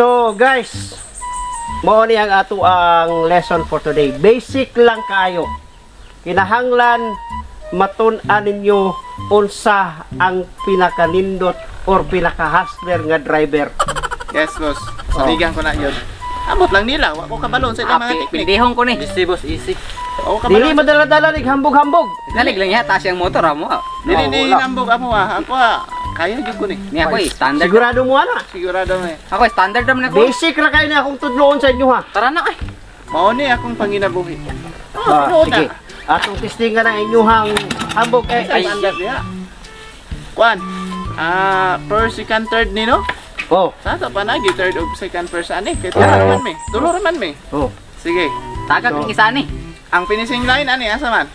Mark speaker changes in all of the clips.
Speaker 1: So guys, mao ni ang ato ang lesson for today. Basic lang kaayo. Kinahanglan matun-an ninyo unsa ang pinakanindot or pinaka-hustler nga driver.
Speaker 2: Yes, boss. Saligan ko na yun. Amot lang nila, wa ko kabalon sa ilang mga teknik.
Speaker 3: Pindihon ko ni.
Speaker 4: Easy boss, easy.
Speaker 2: Wa ko kabalon.
Speaker 1: Dili madala-dala nig hambog-hambog.
Speaker 3: Nalig lang niya, taas yung motor amo.
Speaker 2: Dili ni hinambog amo ah. Ako ah, kaya gyud ko ni.
Speaker 3: Ni ako eh, standard.
Speaker 1: Sigurado mo ana.
Speaker 2: Sigurado me.
Speaker 3: Ako eh, standard naman ako.
Speaker 1: Basic ra kayo na akong tudloon sa inyo ha.
Speaker 3: Tara na ay.
Speaker 2: Mao ni akong panginabuhi. Oh,
Speaker 1: Ah,
Speaker 2: tinuod
Speaker 1: sige.
Speaker 2: na.
Speaker 1: Atong testingan ang inyuhang hambog eh,
Speaker 2: Ay, standard diha. Kwan. Ah, first, second, third ni no?
Speaker 1: Oh,
Speaker 2: Sa pa na third ug second first ani kay tulo ra man mi. Tulo ra man mi.
Speaker 1: oh.
Speaker 2: Sige.
Speaker 3: Tagag
Speaker 1: So,
Speaker 3: ang isa ni.
Speaker 2: Ang finishing line ani asa man?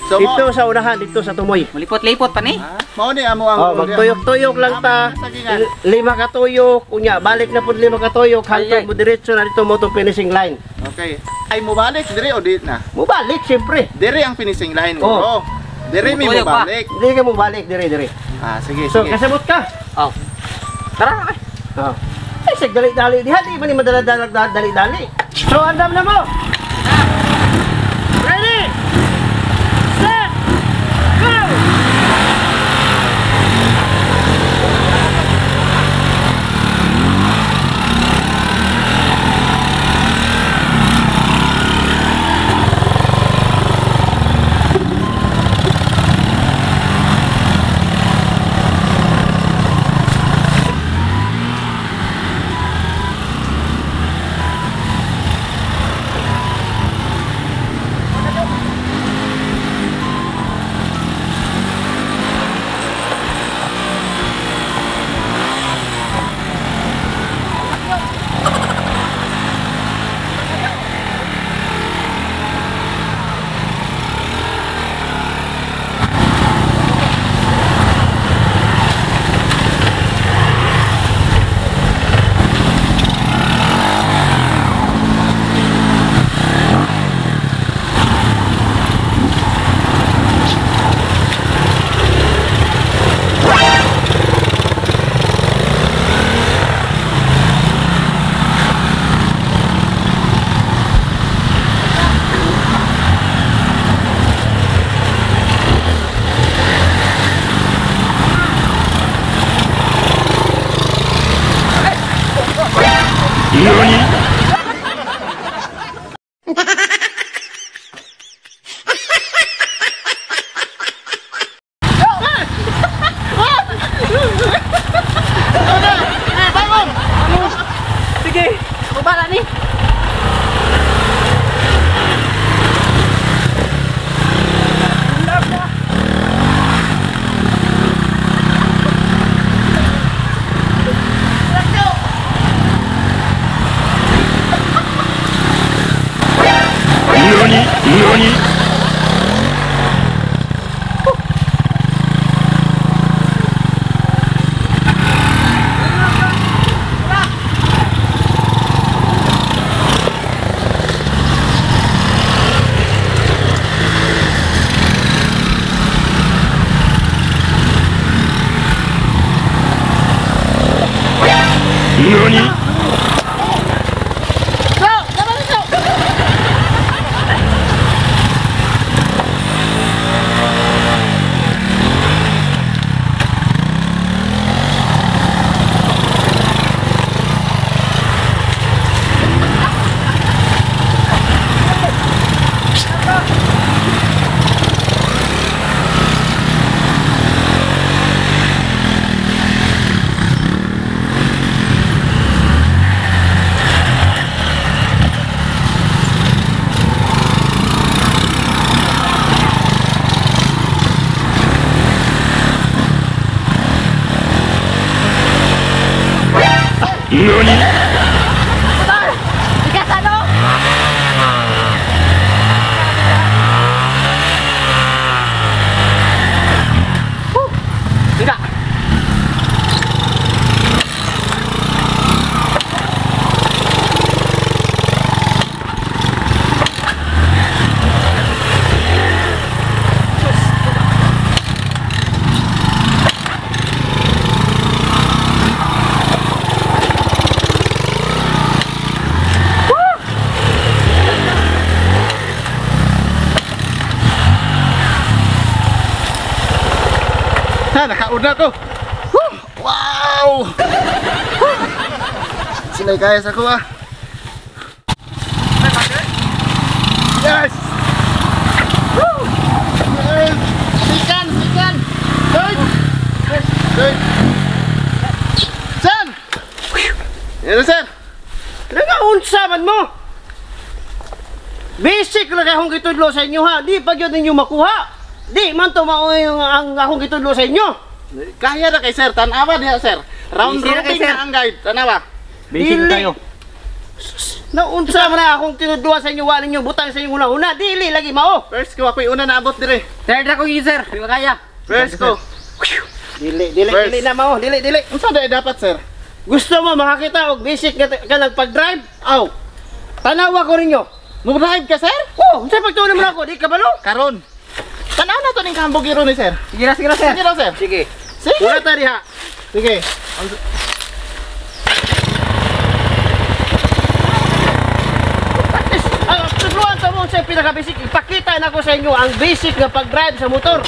Speaker 2: So mo
Speaker 1: Dito sa unahan, dito sa tumoy.
Speaker 3: Mulipot-lipot pa ni.
Speaker 2: Ah, mao ni amo ang
Speaker 1: Oh, magtuyok-tuyok lang ta. Lima ka tuyok, unya balik na pud lima ka tuyok, hangtod mo diretso na dito mo tong finishing line.
Speaker 2: Okay. Ay mobalik dire o di na?
Speaker 1: Mubalik siyempre.
Speaker 2: Dire ang finishing line
Speaker 1: Oh.
Speaker 2: oh. Dire mi
Speaker 3: Tumutuyok pa.
Speaker 2: mobalik.
Speaker 1: Hindi ka mubalik dire dire.
Speaker 2: Ah, sige,
Speaker 1: So
Speaker 2: sige.
Speaker 1: kasabot ka.
Speaker 3: Oh. Tara na ay.
Speaker 1: Oh. Ay sig dali-dali diha di man ni madala-dala dali-dali. So andam na mo. Ready? Set! Go!
Speaker 3: Sige, ako bala ni. Bigas ano? Biga.
Speaker 2: Ha, nakauna ko. Woo! Wow! Sila kaya sa kuha. Yes! Woo! Yes! Sikan! Sikan! Third! Third! Sir! Yan na, sir!
Speaker 1: Nagaunsa man mo! Basic lang akong gitudlo sa inyo ha. Di pa gyud ninyo makuha. Di man to mao yung ang akong gitudlo sa inyo.
Speaker 2: Kaya na kay sir. Tanawa diha, sir. Round
Speaker 3: Easy na kay
Speaker 2: robin
Speaker 3: sir.
Speaker 2: na ang guide. Tanawa.
Speaker 1: Basic tayo. Naunsa man na akong tinudluan sa inyo, wa ninyo butang sa inyong una-una. Dili lagi mao.
Speaker 2: First ko, ako'y una naabot dire.
Speaker 3: Third ako yun, sir. Di ba kaya?
Speaker 2: First ko.
Speaker 1: Dili, dili,
Speaker 2: First.
Speaker 1: dili na mao, dili, dili.
Speaker 2: Unsa dai dapat, sir?
Speaker 1: Gusto mo makakita og basic nga ka nagpag-drive? Aw. Tanawa ko ninyo.
Speaker 2: Mo-drive ka, sir?
Speaker 1: Oh, unsa pagtuon mo ako? Di ka balo?
Speaker 2: Karon. Tanaw na to ning kambugiro ni sir.
Speaker 3: Sige na, sir.
Speaker 2: Sige daw, sir.
Speaker 1: Sige.
Speaker 2: Sige.
Speaker 1: Una ta diha.
Speaker 2: Sige.
Speaker 1: Ang tudluan ta mo sa pinaka-basic, ipakita na ko sa inyo ang basic nga pag-drive sa motor.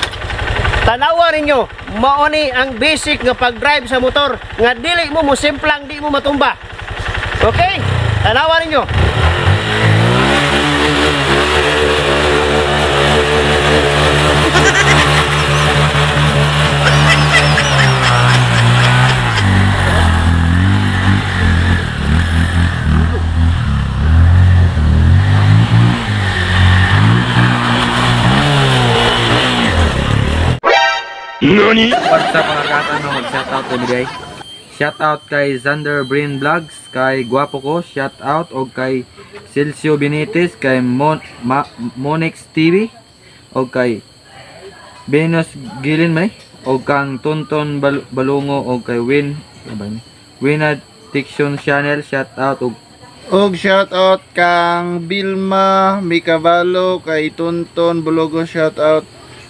Speaker 1: Tanawa ninyo, mao ni ang basic nga pag-drive sa motor nga dili mo mosimplang di mo matumba. Okay? Tanawa ninyo.
Speaker 4: What's up mga katano, mag-shoutout ko guys. Shoutout kay Xander Brain Vlogs, kay Guwapo ko, shoutout og kay Celcio Benitez, kay Monix TV, og kay Venus Gilin may, og kang Tonton Balungo, og kay Win, ano ba yun? Win Addiction Channel, shoutout og
Speaker 2: Og shout out kang Bilma Mikavalo, kay Tonton Bulogo, shout out.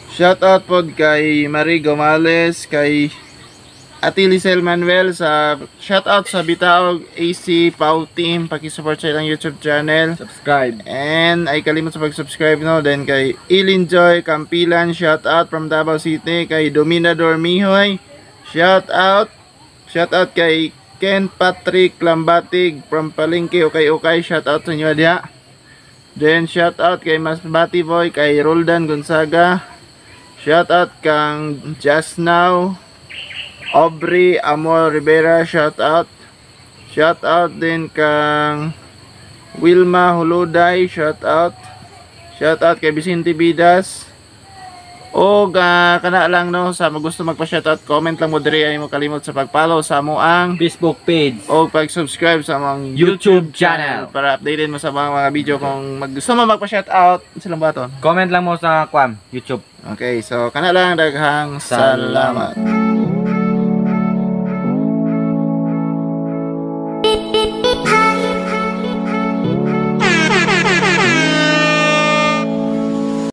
Speaker 2: Shout out pod kay Marie Gomales, kay Ate Lisel Manuel, sa shout out sa Bitaog AC Pau Team, paki-support sa ilang YouTube channel.
Speaker 4: Subscribe.
Speaker 2: And ay kalimot sa pag-subscribe no. Then kay Ilin Joy Campilan, shout out from Davao City, kay Dominador Mihoy, shout out. Shout out kay Ken Patrick Lambatig from Palengke, okay okay, shout out sa inyo diha. Then shout out kay Masbati Boy, kay Roldan Gonzaga. Shout out kang Just Now, Aubrey Amor Rivera, shout out. Shout out din kang Wilma Huluday, shout out. Shout out kay Vicente Bidas. O kana lang no, sa gusto magpa-shoutout, comment lang mo diri, ay mo kalimot sa pag-follow sa amo ang
Speaker 4: Facebook page
Speaker 2: o pag-subscribe sa among
Speaker 4: YouTube channel.
Speaker 2: Para updated mo sa mga video. Kung gusto mo magpa-shoutout, silang button.
Speaker 4: Comment lang mo sa kwam YouTube.
Speaker 2: Okay, so kana lang, daghang salamat.